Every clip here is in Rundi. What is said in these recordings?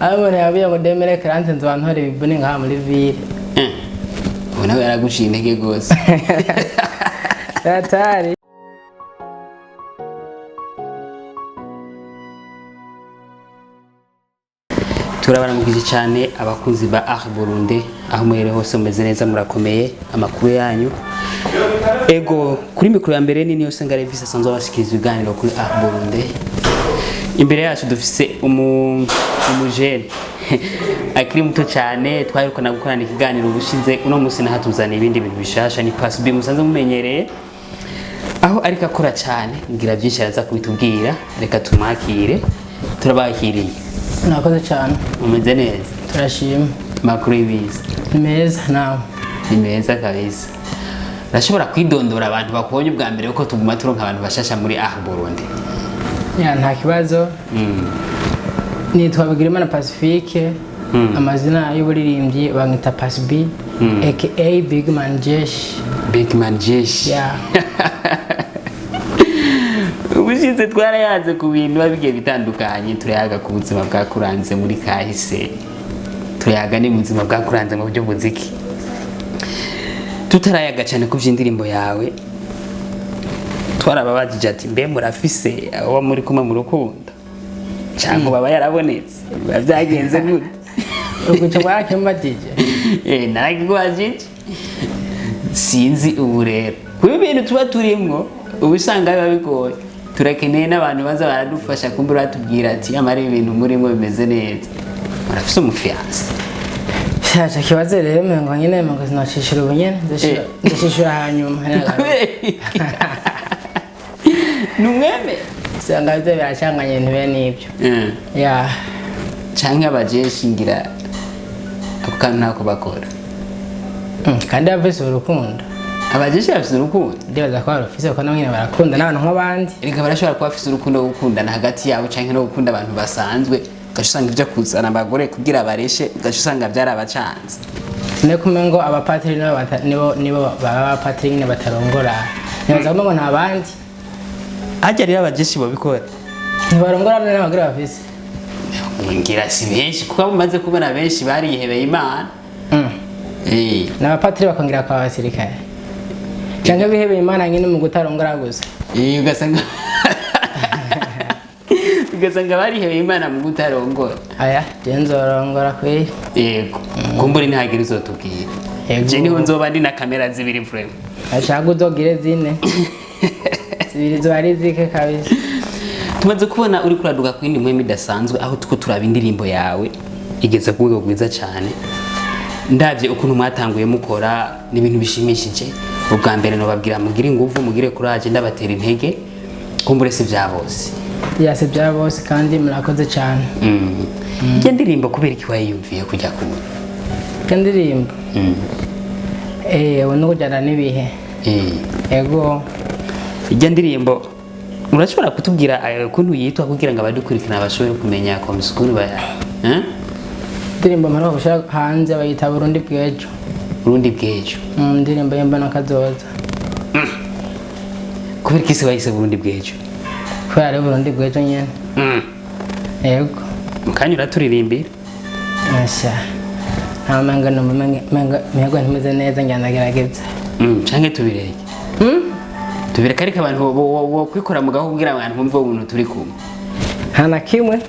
Aho umuntu yabwiye ngo 2040 nzoba ntora ibibuni ngaha muri ville. Ubu nawe yaraguciye intege rwose. Atari. Turabaramukije cyane abakunzi ba Art Burundi, aho muherereye hose, mumeze neza, murakomeye? Amakuru yanyu? Ego, kuri mikoro ya mbere ni niyo Senga Levis, asanzwe abashikiriza ibiganiro kuri Art Burundi. Imbere yacu dufise umujene akiri muto cyane, twaherukana gukorana ikiganiro ubushize. Uno munsi naho tuzana ibindi bintu bishasha, ni Pass B musanzwe mumenyereye, aho ariko akora cyane, ngira byinshi araza kubitubwira. Reka tumwakire. Turabakiriye. Murakoze cyane. Umeze neza? Turashima. Makuru y'ibiza? Ni meza, nawe? Ni meza kabisa. Urashobora kwidondora abantu bakubonye ubwa mbere, kuko tuguma turonka abantu bashasha muri Ah Burundi? Ya, nta kibazo. Nitwa Bigirimana Pacifique, amazina y'uburirimbyi banyita Pass B, aka Big Man Jesh. Big Man Jesh. Ya. Ubushize twarayaze ku bintu biba bigiye bitandukanye, turayaga ku buzima bwakuranze muri kahise, turayaga n'ubuzima bwakuranze mu by'umuziki. Tutarayaga cyane ku by'indirimbo yawe, twarababajije ati: "Mbe murafise abo muri kumwe mu rukundo, cyangwa baba yarabonetse, biba byagenze gute?" Ubwo icyo bwarakimbatije? Eh, narakigwajije. Sinzi, ubu rero kuba ibintu tuba turimwo uba usanga biba bigoye, turakeneye n'abantu baza baradufasha, kumbura batubwira ati: "Amara ibintu murimo bimeze neza, murafise umu fiancé?" Shaje kibazo rero, mengo nyine, mengo sinacishura ubu nyene, ndashishura hanyuma. Ni umweme. Usanga byo biracanganye ibintu bene n'ibyo. Ya. Canke abajeshi ngira ako kantu ntako bakora. Kandi bafise urukundo. Abajeshi bafise urukundo? Ndibaza ko barufise, kuko nabo nyene barakunda n'abantu nk'abandi. Erega barashobora kuba bafise urukundo rwo gukundana hagati yabo, canke no gukunda abantu basanzwe, ugaca usanga ibyo kuzana abagore kugira bareshe, ugaca usanga byarabacanze. Sine kumwe ngo abapatiri nibo nibo baba abapatiri nyine batarongora, nibaza ko ngo nta bandi. Harya rero abajeshi babikora? Ntibarongora n'abagore bafise. Ngira si benshi, kuko abo umaze kubona benshi barihebeye Imana. Ni abapatiri bakongera bakaba abasirikare, cyangwa bihebeye Imana nyine mu kutarongora gusa. Ugasanga barihebeye Imana mu kutarongora. Aya, je nzorongora kweri. Yego, kumbura ntihagire uzotubwira. Yego. Je niho nzoba ndi na kamera zibiri vraiment. Ashaka uzogire zine, zibiri zoba ari zike kabisa. Tumaze kubona uri kuraduka ku yindi mpwemu idasanzwe, aho tuko turaba indirimbo yawe igeze ku rwego rwiza cyane. Ndabye ukuntu mwatanguye mukora n'ibintu bishimishije. Ubwa mbere nobabwira mugire inguvu, mugire courage, ndabatera intege, kumbure si bya bose. Yase bya bose, kandi murakoze cyane. Iyo ndirimbo kubera iki wayiyumviye kujya kubona? Iyo ndirimbo, ubu ni ukujyana n'ibihe. Yego. Ijya ndirimbo urashobora kutubwira ukuntu yitwa, kugira ngo abadukurikirana bashobore kumenya komisa ukuntu baya, eh? Indirimbo mperuka gushyira hanze bayita Burundi bw'ejo. Burundi bw'ejo. Indirimbo y'imbona kazoza. Kubera iki se wahise Burundi bw'ejo? Kubera ari Burundi bw'ejo nyine. Yego. Mu kanya uraturirimbira. Asha, nta menga numva mengo ntimeze neza, njya ndagerageza. Canke tubireke? Tubireke, ariko abantu bo kwikora mu gaho kugira abantu bumve ubuntu turi kumwe. Nta na kimwe.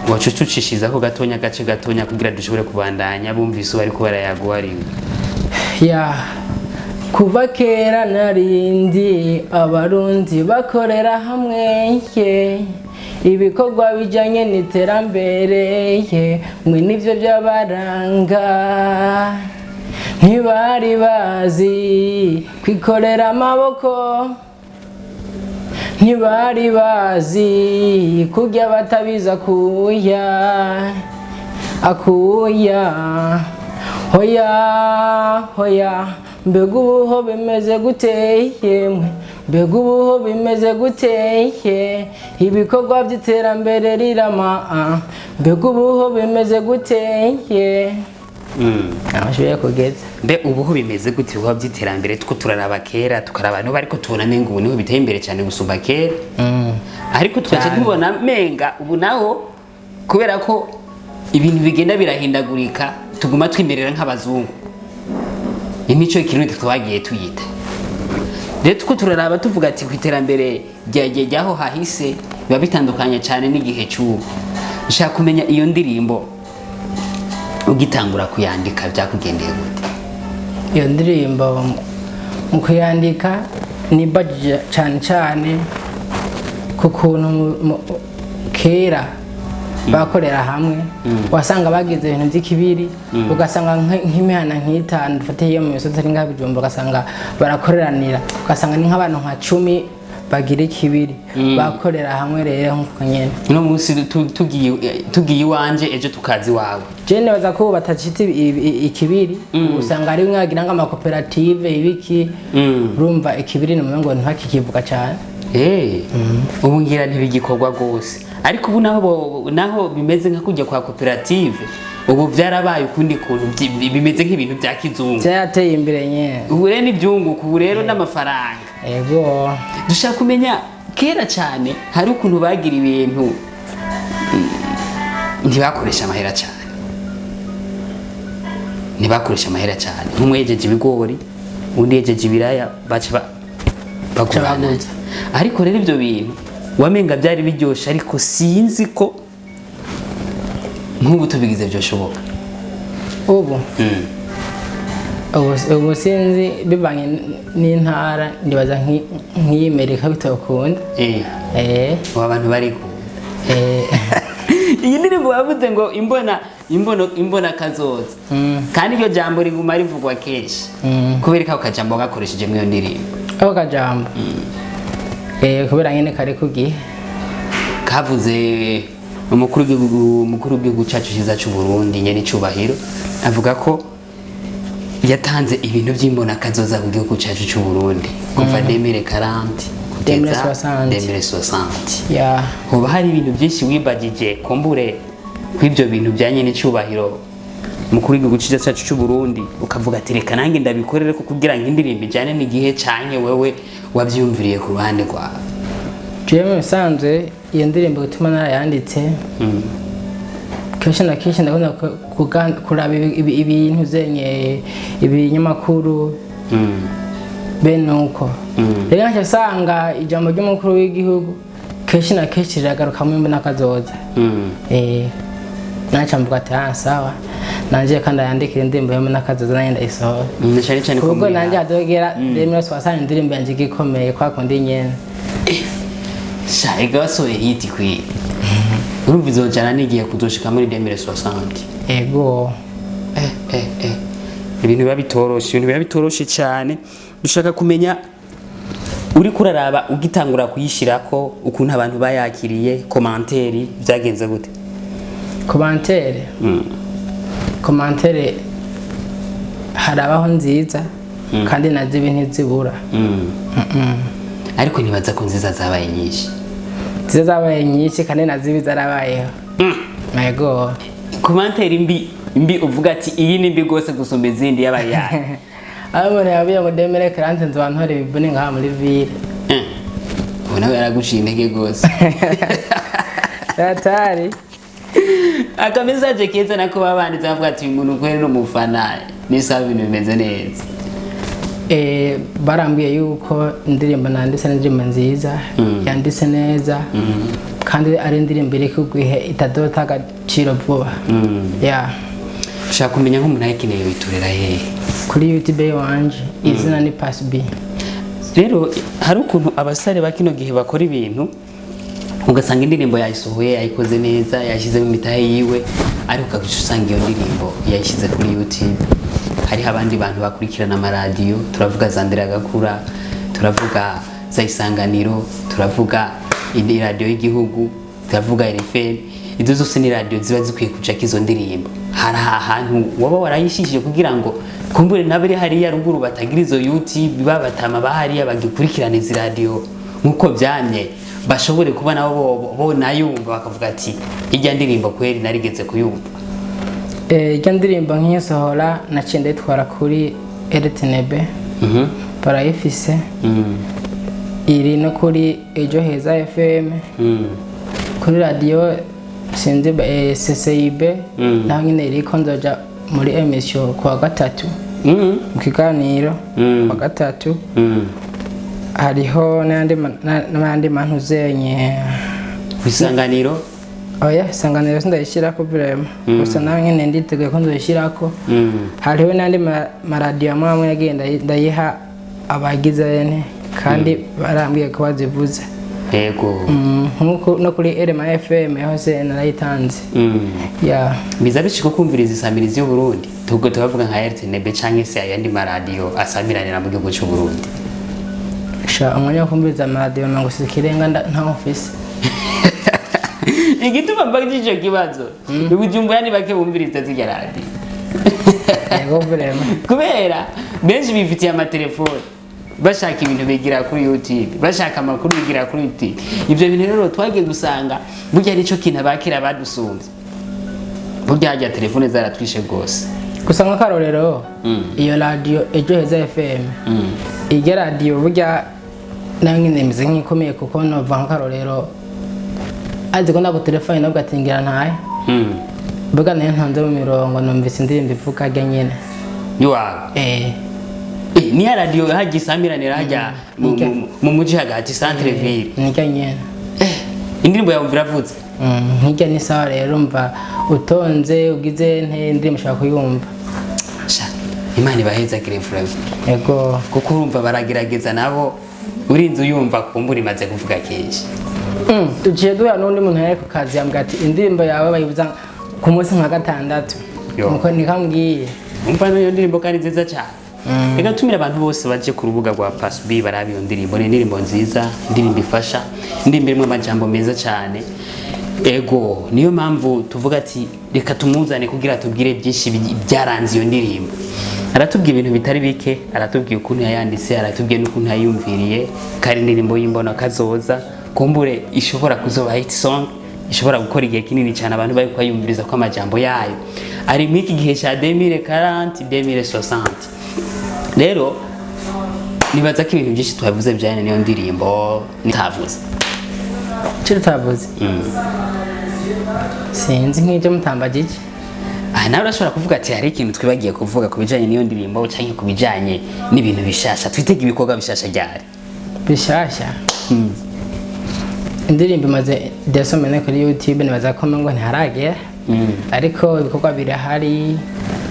Wacu tucishizaho gatonya, gace gatonya, kugira dushobore kubandanya bumvise uwo ariko barayaguha ariwe. Ya, kuva kera narindi Abarundi bakorera hamwe ye, ibikorwa bijyanye n'iterambere ye, mwe nivyo byabaranga. Ntibari bazi kwikorera amaboko, ntibari bazi kurya batabiza kuya akuya. Hoya hoya, mbega ubuho bimeze gute yemwe? Mbega ubuho bimeze gute ye? Ibikorwa by'iterambere rirama, ah. Mbega ubuho bimeze gute ye? Amashure kugeza. Mbe ubuho bimeze gute ibikorwa by'iterambere? Two turaraba kera, tukaraba niba, ariko tubona menga ubu niho biteye imbere cyane gusumba kera, ariko tugaca Cyane. tubona menga ubu naho Kubera ko ibintu bigenda birahindagurika, tuguma twimerera nk'abazungu, imico y'ikirundi twagiye tuyita. Rero tuko turaraba tuvuga ati ku iterambere ryaho hahise biba bitandukanye cyane n'igihe cy'ubu. Nshaka kumenya, iyo ndirimbo ugitangura kuyandika byakugendeye gute? Iyo ndirimbo mu kuyandika ni budget cyane cyane ku kuntu kera bakorera hamwe, wasanga bagize ibintu by'ikibiri, ugasanga nk'imihana nk'itanu, dufate iyo mu misozi ari ngaha Bijumba, ugasanga barakoreranira, ugasanga ni nk'abantu nka 10 bagira ikibiri bakorera hamwe. Rero nk'uko nyene Uno munsi tugiye iwanje, ejo tukaza iwawe. Je nibaza ko ubu batacitse ikibiri, usanga ari bimwe bagira ngo amakoperative ibiki. Urumva ikibiri ni ngo ntibakikivuga cyane. Ubu ngira ntibigikorwa rwose, ariko ubu naho naho bimeze nka kujya kwa koperative, ubu byarabaye ukundi kuntu, bimeze nk'ibintu bya kizungu. Byateye imbere nyene. Ubu rero n'ibyunguka, ubu rero n'amafaranga. Ego. Dushaka kumenya, kera cyane hari ukuntu bagira ibintu, ntibakoresha amahera cyane, ntibakoresha amahera cyane. Nk'umwe yejeje ibigori, undi yejeje ibiraya, baca bagurana. Baguza. Ariko rero ibyo bintu wamenga byari biryoshe, ariko sinzi ko nk'ubu tubigize byoshoboka. Ubu ubu sinzi, bivanye n'intara, ndibaza nk'iyi Amerika bitokunda. Ubu abantu barikunda. Iyi ndirimbo bavuze ngo imbona imbono imbona kazoza, kandi iryo jambo riguma rivugwa kenshi. Kubera ko ako kajambo gakoresheje muri iyo ndirimbo? Ako kajambo, kubera nyene kari ku gihe. Kavuze umukuru w'igihugu cyacu cyiza cy'u Burundi nyene icubahiro, avuga ko yatanze ibintu by'imbona kazoza ku gihugu cyacu cy'u Burundi kuva 2040 kugeza 2060. 2060. Ya. Hoba hari ibintu byinshi wibagije kumbure kw'ibyo bintu bya nyene icubahiro mukuru w'igihugu cyiza cyacu cy'u Burundi, ukavuga ati reka nanjye ndabikorere ko kugira ngo indirimbo ijyane n'igihe, canke wewe wabyumviriye ku ruhande rwawe? Jewe mu bisanzwe iyo ndirimbo gutuma narayanditse, kenshi na kenshi ndakunda kuraba ibintu zenye ibinyamakuru, bene uko. Rero nkaca usanga ijambo ry'umukuru w'igihugu kenshi na kenshi riragarukamwo imbona kazoza. Naca mvuga ati ah, sawa, nanje kandi ayandikira indirimbo y'imbona kazoza, nanjye ndayisohora. Na cyane cyane ko Kubwo muri nanje hadogera 2060 indirimbo yanje igikomeye kwa kundi nyene. Sha, ega wasohoye hit kwi, urumva izojana n'igihe kuzoshika muri 2060. Ego. Ibintu biba bitoroshe, ibintu biba bitoroshe cyane. Dushaka kumenya, uri kuraraba ugitangura kuyishirako, ukuntu abantu bayakiriye, commentaires byagenze gute? Commentaires, commentaires harabaho nziza kandi nazo ntizibura. Ariko nibaza ko nziza zabaye nyinshi. Nziza zabaye nyinshi kandi nazo zarabayeho. Ego. Commentaire mbi mbi uvuga ati iyi ni mbi rwose gusumba izindi yabaye yayo? Aho umuntu yabwiye ngo 2040 nzoba ntora ibibuni ngaha muri ville. Ubu nawe yaraguciye intege rwose. Atari. Akamesaje keza nako baba banditse bavuga ati uyu muntu kweri ni umufana, n'isaha ibintu bimeze neza? Barambwiye yuko indirimbo nanditse ari indirimbo nziza, yanditse neza, kandi ari indirimbo iri kugwihe itadota agaciro vuba ya. Ushaka kumenya, nk'umuntu ayikeneye witurira hehe? Kuri YouTube wanje, izina ni Pass B. Rero hari ukuntu abasare ba kino gihe bakora ibintu, ugasanga indirimbo yayisohoye, yayikoze neza, yashyizemo imitahe yiwe, ariko ukaguca usanga iyo ndirimbo yayishyize kuri YouTube, hariho abandi bantu bakurikirana amaradiyo. Turavuga za Nderagakura, turavuga za Isanganiro, turavuga indi radiyo y'igihugu, turavuga RFM. Izo zose ni radiyo ziba zikwiye kujako izo ndirimbo. Hari ahantu waba warayishishije kugira ngo kumbure n'abari hariya ruguru batagira izo YouTube, babatama bahariya bagikurikirana izi radiyo nk'uko byamye, bashobore kuba nabo bonayumva bakavuga ati irya ndirimbo kweri narigeze kuyumva? Irya ndirimbo nkiyisohora naciye ndayitwara kuri RTNB, barayifise. Iri no kuri Ejo Heza FM, kuri radiyo. Sinzi CCIB naho nyine iriko, nzoja muri émission kuwa gatatu, mu kiganiro kuwa gatatu. Hariho n'ayandi n'ayandi mantuzenye. Ku Isanganiro? Oya, Isanganiro sindayishyirako vraiment, gusa nawe nyine nditeguye ko nzoyishyirako. Hariho n'andi maradiyo amwe amwe yagiye ndayiha abagize ene, kandi barambwiye ko bazivuze. Nkuko no kuri RMA FM hose narayitanze. Ya. Biza bishika kumviriza isamirizi y'u Burundi, tubwo tubavuga nka RTNB canke se ayandi maradiyo asamiranira mu gihugu cy'u Burundi? Sha, umwanya wo kumviriza amaradiyo ngo si ikirenga, ntawo mfise. Igituma mbagije ico kibazo, i Bujumbura ni bake bumviriza zirya radiyo. Yego, vraiment. Kubera benshi bifitiye amatelefone, bashaka ibintu bigira kuri YouTube, bashaka amakuru bigira kuri YouTube. Ibyo bintu rero twagiye gusanga burya aricyo kintu abakira badusumbye. Burya hajya telefone zaratwishe rwose. Gusa nk'akarorero, iyo radiyo Ejo Heza FM, iryo radiyo burya nayo nyine imeze nk'ikomeye, kuko nova nk'akarorero azi ko ntabwo telefone nabwo atingira ntaye. Burya nayo ntonze mu mirongo, numvise indirimbo ivuga ajya nyine. Iwawe? Eh. Eh, niya radiyo hajya isamiranira hajya mu muji hagati, centre ville? Niryo nyine. Eh, indirimbo yawe iravutse. Nk'irya ni sawa rero, mva utonze ugize nte indirimbo ushobora kuyumva. Sha, Imana ibahezagire forever. Yego. Kuko urumva baragerageza nabo, urinze uyumva kumbura imaze kuvuga kenshi. Tuciye duhura n'undi muntu yari ku kazi, yambwira ati indirimbo yawe bayivuza ku munsi nka gatandatu. Yo. Nuko niko ambwiye. Umva n'iyo ndirimbo kandi nziza cyane. Reka tumire abantu bose baje ku rubuga rwa Pasbi barabe iyo ndirimbo. Ni indirimbo nziza, indirimbo ifasha, indirimbo irimo amajambo meza cyane. Ego, niyo mpamvu tuvuga ati reka tumuzane kugira tubwire byinshi byaranze iyo ndirimbo. Aratubwiye ibintu bitari bike, aratubwiye ukuntu yayanditse, aratubwiye n'ukuntu yayumviriye, kandi indirimbo y'imbona kazoza kumbure ishobora kuzoba hit song, ishobora gukora igihe kinini cyane abantu bari kwayumviriza, ko amajambo yayo ari muri iki gihe cya 2040, 2060. Rero nibaza ko ibintu byinshi twavuze bijyanye n'iyo ndirimbo nitavuze. Icyo tutavuze, sinzi nk'ibyo mutambagije. Aha nawe urashobora kuvuga ati hari ikintu twibagiye kuvuga ku bijyanye n'iyo ndirimbo cyangwa ku bijyanye n'ibintu bishasha. Twitege ibikorwa bishasha ryari? Bishasha, indirimbo imaze 2 semaines kuri YouTube, nibaza ko ngo ntiharagera, ariko ibikorwa birahari.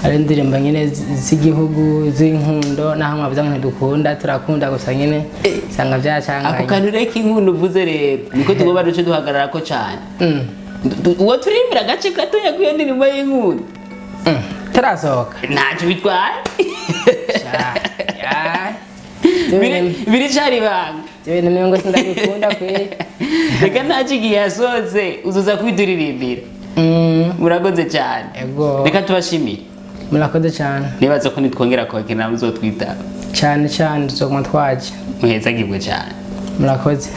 Hari indirimbo nyine z'igihugu, z'inkundo, naho mwavuze ngo ntidukunda, turakunda, gusa nyine usanga Ako byacanganye. kantu rero k'inkundo uvuze rero niko tugomba duce duhagarara ko cyane. Uwo turirimbira agace gatoya k'iyo ndirimbo y'inkundo. Tarasohoka. Ntacyo bitwaye. Sha, ya. Biricari ibanga. Ibyo bintu mirongo sindabikunda kwe. Reka ntacyo, igihe yasohotse uzuza kubituririmbira. Murakoze cyane. Ego. Reka tubashimire. Murakoze cyane. Nibaza ko nitwongera kwakira muzotwitaba. Cyane cyane, tuzoguma twaje. Muhezagirwe cyane. Murakoze.